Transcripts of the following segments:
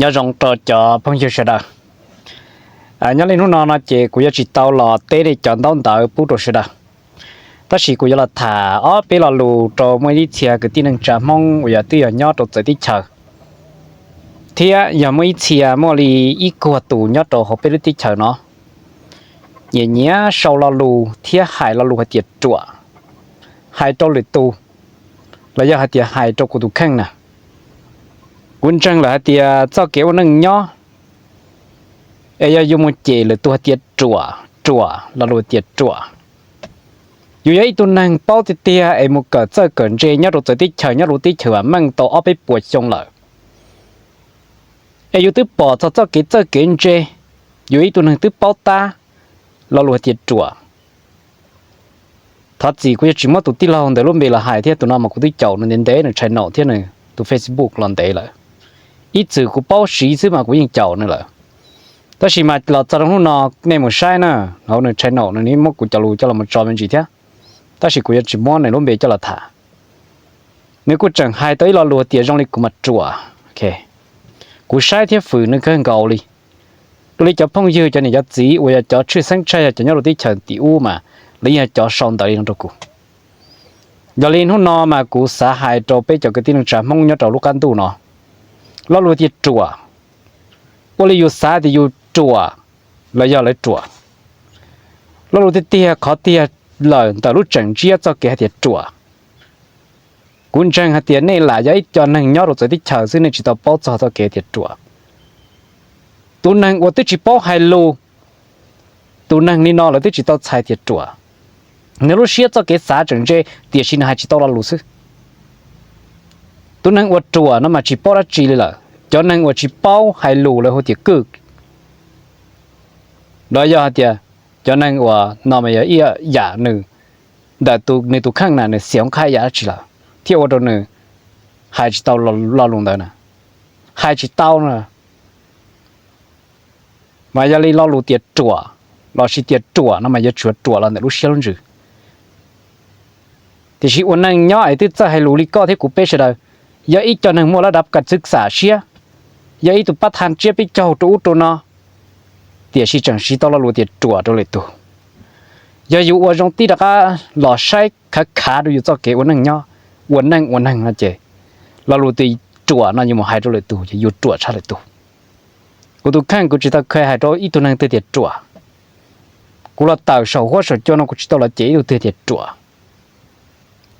Nyob zoo rau cov phooj ywg sawv daws. Nyob li hnub no no ces kuv yuav tsis tau los teb li cov ntaub ntawv pub rau sawv daws, tab sis kuv yuav los tham ob peb lo lus rau muaj ib txhia kwv tij neej tsa Hmoob uas yog twb yog nyob rau txawv teb chaws, thiab yog muaj ib txhia muaj li ib cuag tus nyob rau hauv peb lub teb chaws no, nyiam nyiam sau lo lus thiab hais lo lus hais tias ruam, hais rau lwm tus, los yog hais tias hais rau kuv tus kheej na. Kuv ntseeg lawm hais tias txoj kev ua neej nyob es yog yus mus cem lwm tus hais tias ruam, ruam, lo lus tias ruam, yus yog ib tug neeg paub tiag tiag es mus kawm txawj kawm ntse nyob rau txawv teb chaws, nyob lub teb chaws vam meej tau ob peb puas xyoo lawm, es yus twb pom txog txoj kev txawj kev ntse, yus ib tug neeg twb paub tab lo lus hais tias ruam. Thov txim kuv yuav tsis muab tus tij laug ntawd lub npe los hais thiab, tus no mas kuv twb caum nws ntev ntev, nws channel thiab nws tus Facebook los ntev lawm. Ib txwm kuv paub siv xwb mas kuv yeej caum nws lawm. Tab sis mas los txog rau hnub no nej mus saib na, hauv nws channel nws muab kuv cov lus coj los tso me ntsis thiab, tab sis kuv yuav tsis muab nws lub npe coj los tham. Nws kuj tseem hais tau ib lo lus tias zoo li kuv mas ruam. Kuv saib thiab fwm nws kawg nkaus li. Dua li cov phooj ywg, cov niam cov txiv uas yog cov tshwj xeeb tshaj yog cov nyob rau teb chaws tim ub mas lawv yeej yog cov sau ntawv li no rau kuv. Yog li hnub no mas kuv xav hais rau peb cov kwv tij neej tsa Hmoob nyob rau lub qab ntuj no, lo lus tias ruam, ua li yus xav tias yus ruam los yog lawv ruam. Lo lus tiag tiag qhov tiag lawm ntawm lub tseem ntsiab txoj kev hais tias ruam, kuv ntseeg hais tias nej lam yog ib co neeg nyob rau txawv teb chaws xwb, nej tsis tau paub txog txoj kev tias ruam. Tus neeg uas twb tsis paub hais lus, tus neeg li no lawv twb tsis tau txhais tias ruam. Nws lub siab txoj kev xav tseem ntse, tiam sis nws hais tsis tau lo lus xwb. Tus neeg uas ruam no mas tsis paub dab tsi li lawm. Cov neeg uas tsis paub hais lus lawv hu tias kwj, los yog hais tias cov neeg uas no mas yog ib yam nws ntawm nws tus kheej na nws xiam qha ib yam dab tsi lawm thiaj ua rau nws hais tsis tau lo lus ntawd na, hais tsis tau na. Mas yog li lo lus tias ruam lossis tias ruam no mas yuav tsum ruam los ntawm lub siab lub ntsws. Tiam sis ua neej nyob es twb txawj hais lus li koj thiab kuv peb sawv daws, yog ib co neeg muaj lab dav kas xwb xam siab, yog ib tug pab tha tsiab peb caug rau ub rau no, tiam sis tseem siv tau lo lus tias ruam rau lwm tus. Yog yus ua zoo tib rov qab los saib khav khav rau yus txoj kev ua neej nyob, ua neej ua neeg no ces lo lus tias ruam no yus mus hais rau lwm tus ces yus ruam tshaj lwm tus. Kuv tus kheej kuv tsis tau kha hais rau ib tug neeg twg tias ruam. Kuv los tawm saum huab saum cua no kuv tsis tau los cem ib tug twg tias ruam.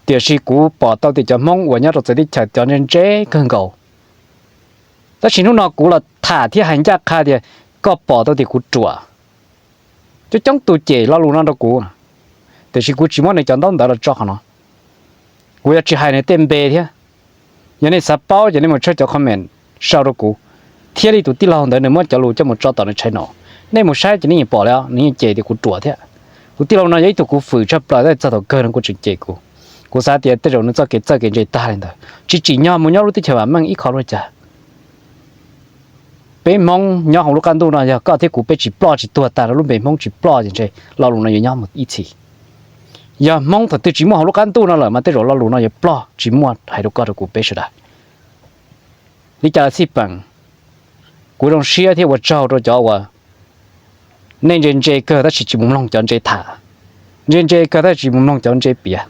Tiam sis kuv pom tau tias cov Hmoob uas nyob rau txawv teb chaws cov ntse ntse kawg nkaus. Tab sis hnub no kuv los tham thiab hais ncaj qha tias koj pom tau tias kuv ruam. Coob coob tus cem lo lus no rau kuv, tiam sis kuv tsis muab nws cov ntaub ntawv los tso qhov no. Kuv yuav tsis hais nws tej npe thiab. Yog nej xav paub ces nej mus tshawb cov comment sau rau kuv, thiab li tus tij laug ntawd nws muab cov lus coj mus tso tom nws channel no. Nej mus saib ces nej yeej pom li, nws yeej cem tias kuv ruam thiab. Tus tij laug no yog ib tug kuv fwm tshaj plaws, tab txog thaum kawg no kuj tseem cem kuv. Kuv xav tias tej zaum nws txoj kev txawj kev ntse tag li ntawd, tsis tsim nyog mus nyob lub teb chaws vam meej ib qho luaj cas. Peb Hmoob nyob hauv lub qab ntuj no yog koj thiab kuv peb tsis ploj tsis tuag tag rau lub npe Hmoob tsis ploj ces ntshe lo lus no yuav nyob mus ib txhis. Yog Hmoob thaum twg tsis muaj hauv lub qab ntuj no lawm mas tej zaum lo lus no yuav ploj tsis muaj hais rau koj rau kuv peb sawv daws. Li cas los xij peem, kuv zoo siab thiab ua tsaug rau cov uas nej ntse ntse kawg tab sis tsis mus mloog cov ntse tham, ntse ntse kawg tab sis tsis mus mloog cov ntse piav,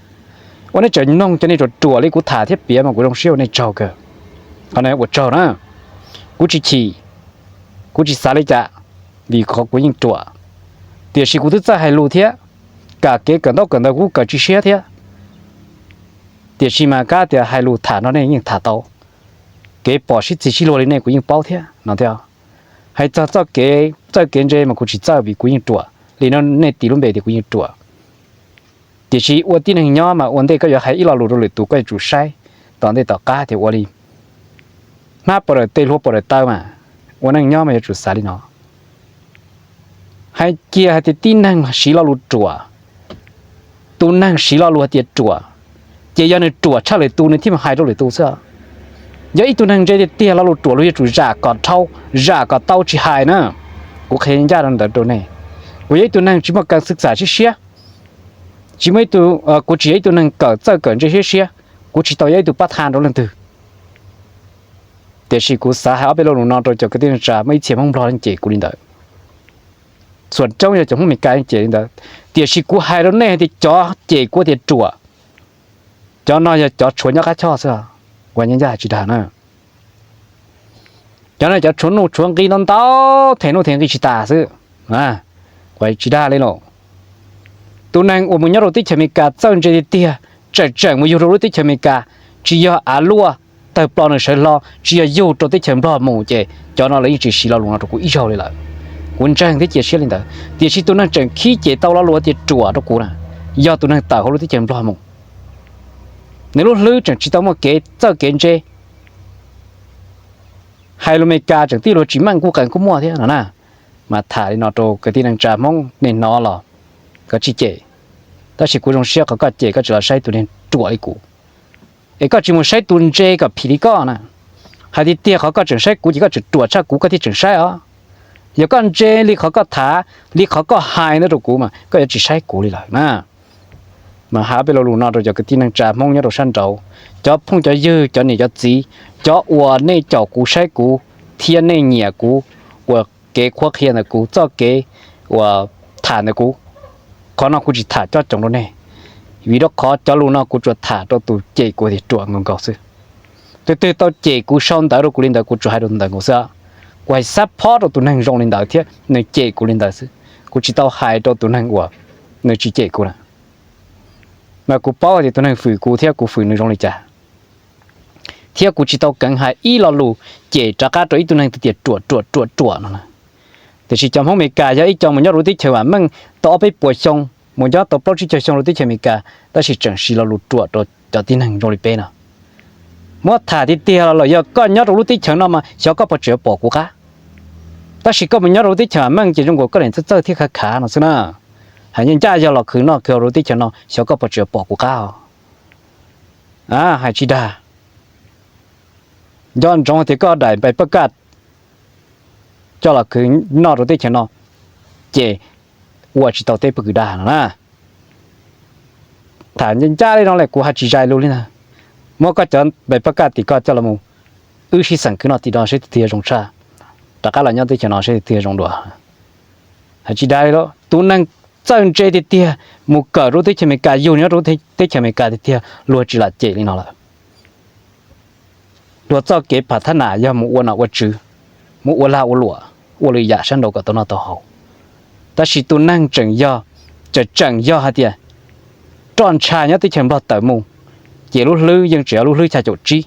uas nej tseem mloog cov nej ruam ruam li kuv tham thiab piav mas kuv zoo siab ua nej tsaug kawg. Qhov no ua tsaug na. Kuv tsis chim, kuv tsis xav li cas, vim qhov kuv yeej ruam, tiam sis kuv twb txawj hais lus thiab, kam kev kawm ntaub kawm ntawv kuv kawm tsis siab thiab. Tiam sis mas kab tias hais lus tham no nej yeej tham tau, kev pom sib txig sib luag li nej kuv yeej paub thiab no thiab. Hais txog txoj kev txawj kev ntse mas kuv tsis txawj vim kuv yeej ruam li no, nej tis lub npe tias kuv yeej ruam. Tiam sis ua tib neeg nyob mas ua ntej koj yuav hais ib lo lus rau lwm tus koj yuav tsum saib tom ntej tom qab tias ua li hmab pov daws teb hlua pov daws taw mas, ua neej nyob mas yuav tsum xav li no. Hais kiag hais tias tib neeg siv lo lus ruam, tus neeg siv lo lus hais tias ruam, ces yog nws ruam tshaj lwm tus nws thiaj mus hais rau lwm tus xwb. Yog ib tug neeg ntse tiag tiag lo lus ruam luag yuav tsum zam kom dhau, zam kom tau tsis hais na. Kuv qhia ncaj rau ntawd rau nej. Kuv yog ib tug neeg tsis muaj kas xwm txam siab siab, tsis muaj ib tug, kuv tsis yog ib tug neeg kawm txawj kawm ntse siab siab, kuv tsis tau yog ib tug pab tha rau leej twg. Tiam sis kuv xav hais ob peb lo lus no rau cov kwv tij neej tsa, muaj ib txhia Hmoob Nplog yeej cem kuv li ntawd, txhua coob yog cov Hmoob Meskas yeej cem li ntawd. Tiam sis kuv hais rau nej hais tias cov cem kuv tias ruam, cov no yog cov tshuav nyob qab choj xwb, kuv ncaj ncaj hais tsis dag na. Cov no cov tshuav nuj tshuav nqi ntau ntau, them nuj them nqi tsis tas xwb, kuv hais tsis dag li lauj. Tus neeg uas mus nyob rau teb chaws Amelikas txawj ntse tiag tiag, tseem tseem mus yug rau lub teb chaws Amelikas, tsis yog av luaj tawg plo nws sawv hlo, tsis yog yug rau teb chaws Nplog mus ces cov no lawv yeej tsis siv lo lus no rau kuv ib zaug li lawm. Kuv ntseeg thiab cia siab li ntawd, tiam sis tus neeg tseem khib cem tau lo lus tias ruam rau kuv na, yog tus neeg tawm hauv lub teb chaws Nplog mus, nws lub hlwb tseem tsis tau muaj kev txawj kev ntse. Hais lus Amelikas tseem tib luag tsis meej kuj qee kuj muaj thiab no na. Mas tham li no rau kwv tij neej tsa Hmoob nej hnov los koj tsis cem, tab sis kuv zoo siab qhov koj cem koj tsis los saib tus neeg ruam li kuv, es koj tsis mus saib tus ntse kom phim li koj na. Hais tiag tiag qhov koj tseem saib kuv ces koj tseem ruam tshaj kuv koj thiaj tseem saib os. Yog koj ntse li qhov koj tham, li qhov koj hais ntawd rau kuv mas koj yuav tsis saib kuv li lawm na. Mas hais ob peb lo lus no rau cov kwv tij neej tsa Hmoob nyob rau sab nraud, cov phooj cov ywg, cov niam cov txiv, cov uas nej caum kuv saib kuv thiab nej nyiam kuv, ua kev qhuab qhia ntawm kuv, txoj kev uas tham ntawm kuv. Qhov no kuv tsis tham coj coom rau nej, vim rau qhov cov lus no kuv tsuas tham rau tus cem kuv tias ruam nkaus nkaus xwb. Tus twg tau cem kuv sau ntawv rau kuv li ntawd kuv tsuas hais rau tus ntawd nkaus xwb. Kuv hais xab phob rau tus neeg zoo li ntawd thiab nws cem kuv li ntawd xwb, kuv tsis tau hais rau tus neeg uas nws tsis cem kuv na. Mas kuv paub hais tias tus neeg fwm kuv thiab kuv fwm nws zoo li cas, thiab kuv tsis tau keev hais ib lo lus cem rov qab rau ib tug neeg tias ruam ruam ruam ruam no na. Tiam sis cov Hmoob Amelikas yog ib co mus nyob rau lub teb chaws vam meej tau ob peb puas xyoo, mus nyob tau plaub tsib caug xyoo rau teb chaws Amelikas, tab sis tseem siv lo lus ruam rau cov tib neeg zoo li peb no. Muab tham tiag tiag los lawm yog koj nyob rau lub teb chaws no mas xyov koj puas tseem yuav pom kuv qab. Tab sis koj mus nyob rau lub teb chaws vam meej ces zoo nkaus koj niam txawj txawj thiab khav khav no xwb na. Hais ncaj ncaj yog los khwv noj khwv haus rau lub teb chaws no xyov koj puas tseem yuav pom kuv qab os. Hais tsis dag, nco ntsoov tias koj daim npaim paj kaj coj los khwv noj rau teb chaws no ces ua tsis tau teb pob kws dag no na. Tham ncaj ncaj li no lawm kuv hais tsis zais lus li ntag. Muab koj cov npaim paj kaj tim koj coj los mus, wb sib xeem khwv noj tim no seb tus twg zoo tshaj, rov qab los nyob teb chaws no seb tus twg zoo dua. Hais tsis dag li lauj, tus neeg txawj ntse tiag tiag mus kawm rau teb chaws Amelikas, yug nyob rau teb chaws Amelikas tiag tiag luag tsis lam cem li no lawm. Luag txoj kev pham thab nas yog mus ua nom ua tswv, mus ua lag ua luam, ua lwm yam sab nraud kom tau noj tau haus. Tab sis tus neeg tseem yog, tseem tseem yog hais tias roj ntsha nyob teb chaws Nplog tawm mus, ces lub hlwb yeej tseem yog lub hlwb xya caum tsib.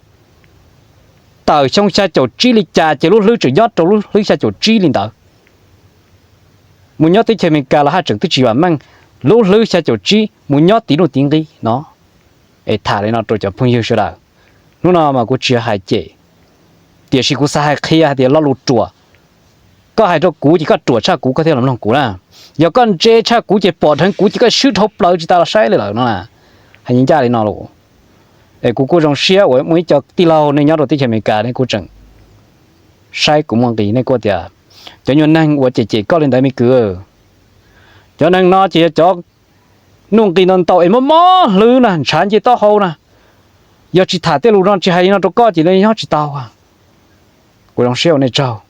Tawm xyoo xya caum tsib li cas ces lub hlwb tseem nyob rau lub hlwb xya caum tsib li ntawd. Mus nyob teb chaws Amelikas los haj tseem twb tsis vam meej, lub hlwb xya caum tsib mus nyob tiv nuj tiv nqi no. Es tham li no rau cov phooj ywg sawv daws, hnub no mas kuv tsis hais cem, tiam sis kuv xav hais qhia hais tias lo lus ruam, koj hais rau kuv ces koj ruam tshaj kuv koj thiaj los mloog kuv na. Yog koj ntse tshaj kuv ces pom dheev kuv ces koj swb dhau plaws tsis tas los saib li lawm no na. Hais ncaj ncaj li no los, es kuv kuj zoo siab uas muaj ib co tij laug nej nyob rau teb chaws Amelikas nej kuj tseem saib kuv muaj nqis, nej kuj tias cov nyuag neeg uas cem cem koj li ntawd me kwv, cov neeg no ces yog cov nuj nqis ntau ntau es mob mob hlwb na, ntshav nce taub hau na. Yog tsis tham tej lus no tsis hais li no rau koj ces nyob tsis tau. Kuv zoo siab ua nej tsaug.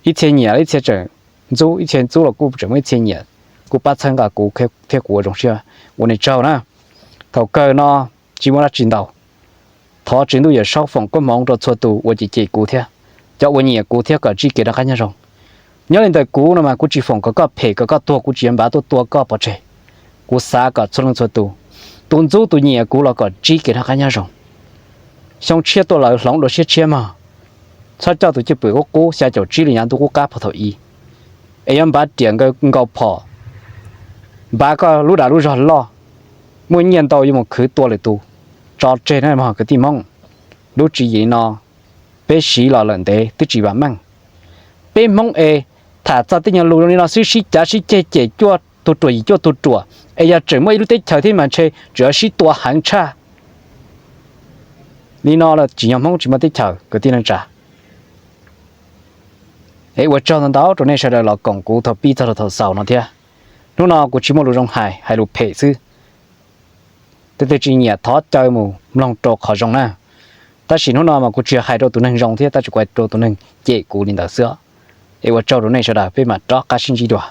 Ib txhia nyiam ib txhia tseem ntxub, ib txhia ntxub los kuj tseem muaj ib txhia nyiam, kuj pab txhawb nqa kuv thiab kuv ua zoo siab ua nej tsaug na. Thaum kawg no tsis muaj dab tsi ntau. Thov Tswv Ntuj Yawm Saub foom koob hmoov rau txhua tus uas cem cem kuv thiab cov uas nyiam kuv thiab kom ntsib kev rov qab nyob zoo. Nyob li ntawm kuv no mas kuv tsis foom kom koj phem kom koj tuag, kuv tsis yuav npav tuaj tua koj pov tseg. Kuv xav kom txhua leej txhua tus, tus ntxub tus nyiam kuv los kom ntsib kev rov qab nyob zoo. Xyoo tshiab tuaj lawm hloov dua siab tshiab mog. Txhob coj tus cwj pwm qub qub xya caum tsib li nyav ntuj qub qab phau thaum ub, es yuav npav riam nkaus phom, npav koj lub dag lub zog loj, muaj nyiaj ntau yuav mus khwv tua lwm tus. Tso tseg na mog kwv tij Hmoob. Lub tswv yim no peb siv los lawm ntev twb tsis vam meej. Peb Hmoob es tham txog tej nyuag lus li no xwb sib cav sib ceg cem cuaj tug ruam yim cuaj tug ruam, es yog tseem muaj ib lub teb chaws thiab mas ntshe tseem yuav sib tua heev tshaj. Li no los tsim nyog Hmoob tsis muaj teb chaws kwv tij neej tsa. Es ua tsaug ntau ntau rau nej sawv daws los koom kuv thaum pib txog rau thaum xaus no thiab. Hnub no kuv tsis muaj lus zoo hais, hais lus phem xwb. Tej twg tsis nyiam thov caw mus mloog rau qhov zoo na. Tab sis hnub no mas kuv tsis yog hais rau tus neeg zoo thiab tab sis kuv hais rau tus neeg cem kuv li ntawd xwb. Es ua tsaug rau nej sawv daws, peb mam rov qab sib ntsib dua.